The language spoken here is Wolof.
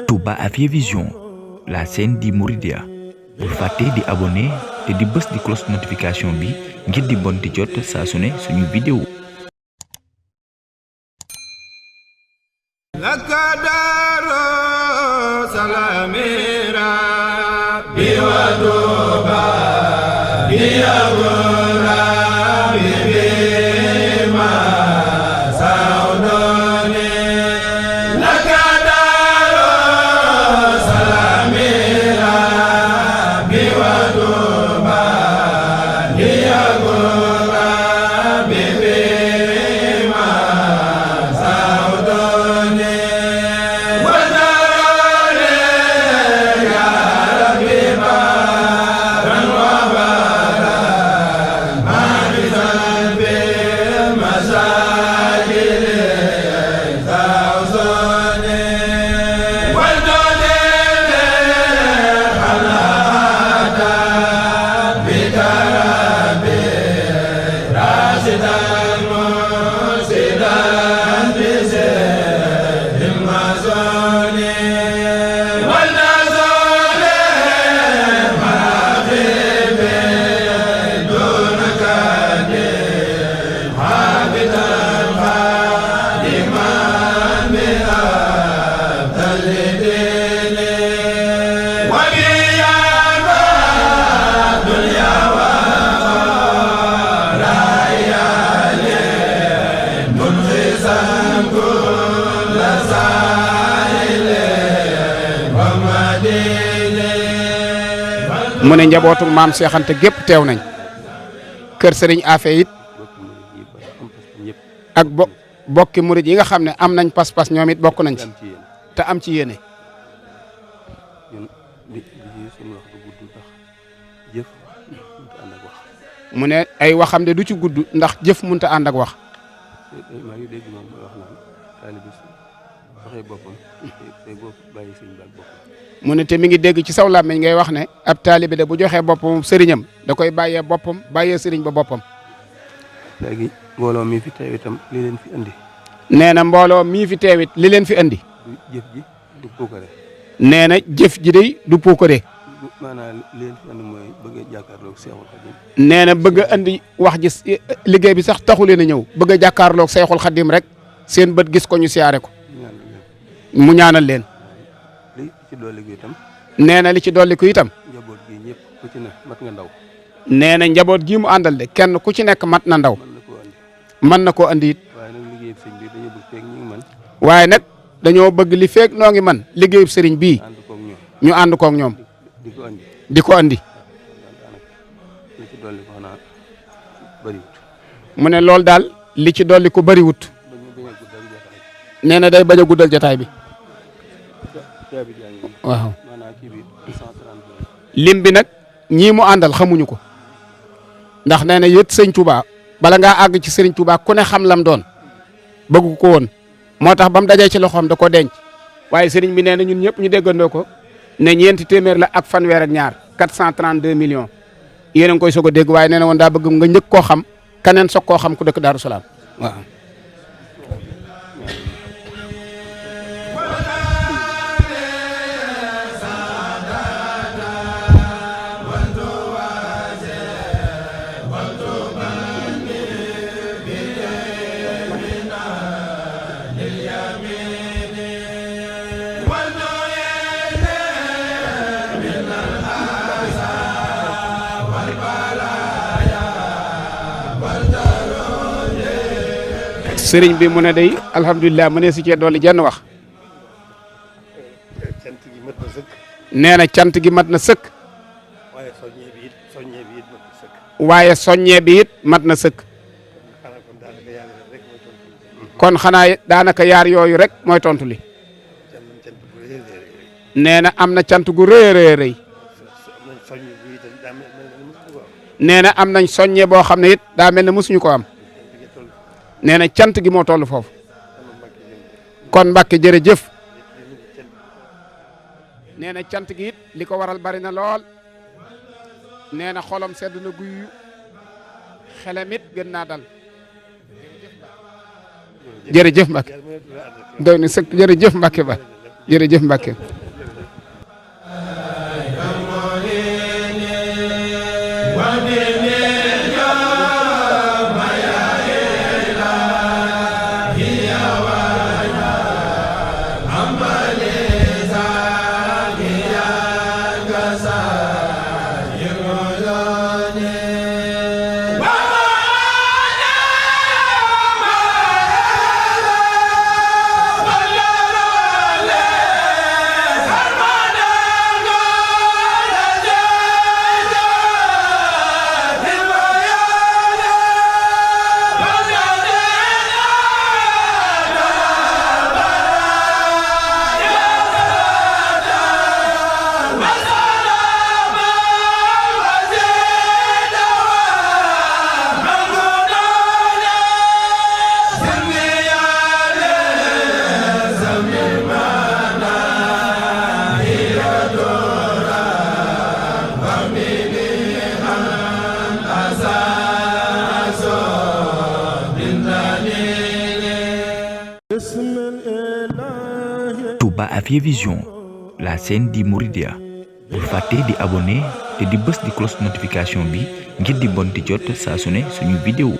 Touba Afia Vision, la chaîne di Mouridia. bul fàtte di abonné te di bës di cloche notification bi ngir di bon di jot saa su ne suñu vidéo. mu ne njabootu maam Cheikh Anta gépp teew nañ kër sëriñ Afia it ak bokki murid yi nga xam ne am nañ pas-pas ñoom it bokk nañ ci te am ci yéene. mu ne ay waxam de du ci gudd ndax jëf mënta ànd ak wax. mu ne te mi ngi dégg ci saw làmmiñ ngay wax ne ab taalibe de bu joxee boppam sëriñam da koy bàyyee boppam bàyyee sëriñ ba boppam. léegi mbooloo mii fi teew itam li leen fi andi. nee na mbooloo mii fi teewit li leen fi andi. jëf ji du puukare. nee na jëf ji day du puukare. maanaam li leen fi andi mooy bëgg a jàkkaarloog Seexul Xadim. nee na bëgg a andi wax ji liggéey bi sax taxu leen a ñëw bëgg a jàkkaarloog Seexul Xadim rek seen bët gis ko ñu siyaare ko. mu ñaanal leen. li ci dolli ko itam. nee na li ci dolli ko itam. njaboot gi ñëpp ku ci ne mat nga ndaw. nee na njaboot gii mu àndal de kenn ku ci nekk mat na ndaw. mën na koo andi it. waaye nag dañoo bëgg li feeg noo ngi man liggéeyub sëriñ bii ñu ànd koog ñoom di ko andi. mu ne loolu daal li ci dolli ko bëriwut. nee na day bañ a guddal jotaay bi. waaw lim bi nag ñii mu àndal xamuñu ko ndax nee na yët sëñ Touba bala ngaa àgg ci sëriñ Touba ku ne xam lam doon bëgg ko woon moo tax ba mu dajee ci loxoom da ko denc waaye sëriñ bi nee na ñun ñëpp ñu déggandoo ko ne ñeenti téeméer la ak fanweer ak ñaar 432 millions yéen a ngi koy soog a dégg waaye nee na woon daa bëgg nga njëkk koo xam keneen soog koo xam ku dëkk Daaru Salaam waaw. sëriñ bi mu ne day alhamdulilah mu ne si cee dolli jenn wax. nee na cant gi mat na sëkk. waaye soññee bi it mat na sëkk. kon xanaa daanaka yaar yooyu rek mooy tontu li. nee na am na cant gu rëy a rëy rëy. nee na am nañ soññee boo xam ne it daa mel ne mosuñu ko am. nee na cant gi moo toll foofu. kon Mbàkke jërëjëf. nee na cant gi it li ko waral bari na lool. nee na xolam sedd na guyu xelam it gën naa dal. jërëjëf Mbacke doy na sëkk jërëjëf Mbacke ba jërëjëf Mbacke. Touba Afia Vision, la chaîne di Mouridia. Bul fàtte di abonné te di bës di cloche notification bi ngir di bon di jot saa su ne suñu vidéo